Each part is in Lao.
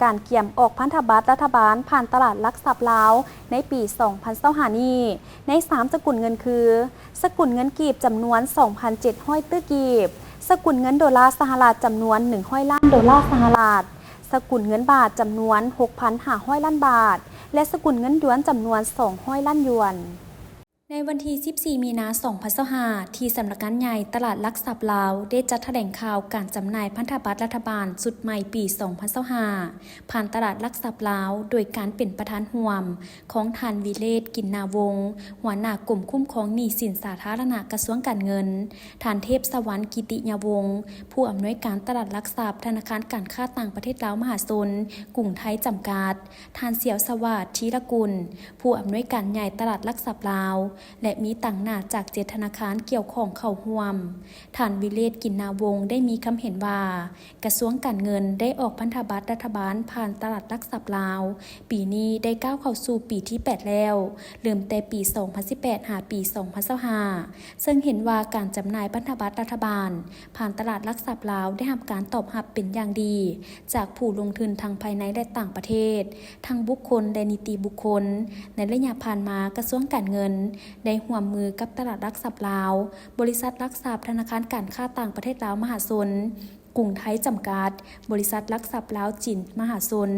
ການກຽມອອກພັນທະບັດລັດຖະບານຜ່ານຕະຫຼາດຫຼັກຊັບລາວໃນປີສອງພັນຊາວຫ້ານີ້ ໃນສາມສະກຸນເງິນຄື ສະກຸນເງິນກີບຈຳນວນສອງພັນເຈັດຮ້ອຍຕື້ກີບ, ສະກຸນເງິນໂດລາສະຫະລັດຈຳນວນໜຶ່ງຮ້ອຍລ້ານໂດລາສະຫະລັດ, ສະກຸນເງິນບາດຈຳນວນຫົກພັນຫ້າຮ້ອຍລ້ານບາດ ແລະ ສະກຸນເງິນຢວນຈຳນວນສອງຮ້ອຍລ້ານຢວນ. ໃນວັນທີສິບສີ່ ມີນາ ສອງພັນຊາວຫ້າ ທີ່ສຳນັກງານໃຫຍ່ຕະຫຼາດຫຼັກຊັບລາວ ໄດ້ຈັດຖະແຫຼງຂ່າວການຈຳໜ່າຍພັນທະບັດລັດຖະບານຊຸດໃໝ່ປີສອງພັນຊາວຫ້າ ຜ່ານຕະຫຼາດຫຼັກຊັບລາວ ໂດຍການເປັນປະທານຮ່ວມຂອງທ່ານ ວິເລດ ກິນນາວົງ ຫົວໜ້າກົມຄຸ້ມຄອງໜີ້ສິນສາທາລະນະ ກະຊວງການເງິນ, ທ່ານ ເທບສະຫວັນ ກິຕິຍະວົງ ຜູ້ອຳນວຍການຕະຫຼາດຫຼັກຊັບ ທະນາຄານການຄ້າຕ່າງປະເທດລາວມະຫາຊົນ ກຸງໄທ ຈຳກັດ, ທ່ານ ສຽວສະຫວາດ ທີລະກຸນ ຜູ້ອຳນວຍການໃຫຍ່ຕະຫຼາດຫຼັກຊັບລາວ ແລະ ມີຕາງໜ້າຈາກເຈັດທະນາຄານກ່ຽວຂ້ອງເຂົ້າຮ່ວມ. ທ່ານ ວິເລດ ກິນນາວົງ ໄດ້ມີຄຳເຫັນວ່າ ກະຊວງການເງິນໄດ້ອອກພັນທະບັດລັດຖະບານຜ່ານຕະຫຼາດຫຼັກຊັບລາວ ປີນີ້ໄດ້ກ້າວເຂົ້າສູ່ປີທີແປດແລ້ວ, ເລີ່ມແຕ່ປີສອງພັນສິບແປດ ຫາປີສອງພັນຊາວຫ້າ ເຊິ່ງເຫັນວ່າການຈຳໜ່າຍພັນທະບັດລັດຖະບານ ຜ່ານຕະຫຼາດຫຼັກຊັບລາວໄດ້ຮັບການຕອບຮັບເປັນຢ່າງດີ ຈາກຜູ້ລົງທຶນທັງພາຍໃນ ແລະ ຕ່າງປະເທດ, ທັງບຸກຄົນ ແລະ ນິຕິບຸກຄົນ. ໃນໄລຍະຜ່ານມາ, ກະຊວງການເງິນໄດ້ຮ່ວມມືກັບຕະຫຼາດຫຼັກຊັບລາວ, ບໍລິສັດຫຼັກຊັບທະນາຄານການຄ້າຕ່າງປະເທດລາວມະຫາຊົນ ກຸງໄທ ຈຳກັດ, ບໍລິສັດຫຼັກຊັບລາວຈີນມະຫາຊົນ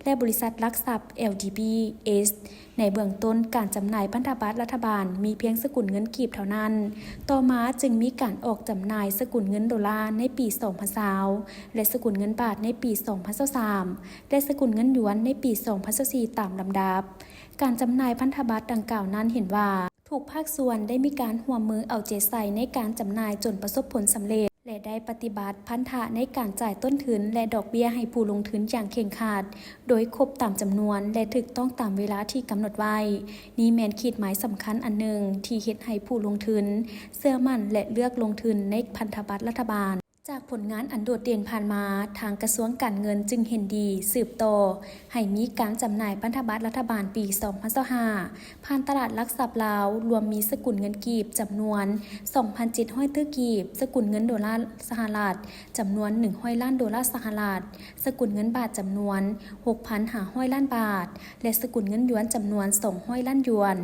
ແລະ ບໍລິສັດຫຼັກຊັບ ແອລດີບີເອສ ໃນເບື້ອງຕົ້ນ, ການຈຳໜ່າຍພັນທະບັດລັດຖະບານມີພຽງສະກຸນເງິນກີບເທົ່ານັ້ນ. ຕໍ່ມາຈຶ່ງມີການອອກຈຳໜ່າຍສະກຸນເງິນໂດລາໃນປີສອງພັນຊາວ ແລະ ສະກຸນເງິນບາດໃນປີສອງພັນຊາວສາມ ແລະ ສະກຸນເງິນຢວນໃນປີສອງພັນຊາວສີ່ ຕາມລຳດັບ. ການຈຳໜ່າຍພັນທະບັດດັ່ງກ່າວນັ້ນເຫັນວ່າ ທຸກພາກສ່ວນໄດ້ມີການຮ່ວມມືເອົາໃຈໃສ່ໃນການຈຳໜ່າຍຈົນປະສົບຜົນສຳເລັດ ແລະ ໄດ້ປະຕິບັດພັນທະໃນການຈ່າຍຕົ້ນທຶນ ແລະ ດອກເບ້ຍໃຫ້ຜູ້ລົງທຶນຢ່າງເຄັ່ງຄັດ, ໂດຍຄົບຕາມຈຳນວນ ແລະ ຖືກຕ້ອງຕາມເວລາທີ່ກຳນົດໄວ້. ນີ້ແມ່ນຂີດໝາຍສຳຄັນອັນໜຶ່ງທີ່ເຮັດໃຫ້ຜູ້ລົງທຶນເຊື່ອໝັ້ນ ແລະ ເລືອກລົງທຶນໃນພັນທະບັດລັດຖະບານ. ຈາກຜົນງານອັນໂດດເດັ່ນຜ່ານມາ, ທາງກະຊວງການເງິນຈຶ່ງເຫັນດີສືບຕໍ່ໃຫ້ມີການຈຳໜ່າຍພັນທະບັດລັດຖະບານປີສອງພັນຊາວຫ້າ ຜ່ານຕະຫຼາດຫຼັກຊັບລາວ, ລວມມີສະກຸນເງິນກີບຈຳນວນສອງພັນເຈັດຮ້ອຍຕື້ກີບ, ສະກຸນເງິນໂດລາສະຫະລັດຈຳນວນໜຶ່ງຮ້ອຍລ້ານໂດລາສະຫະລັດ, ສະກຸນເງິນບາດຈຳນວນຫົກພັນຫ້າຮ້ອຍລ້ານບາດ ແລະ ສະກຸນເງິນຢວນຈຳນວນສອງຮ້ອຍລ້ານຢວນ.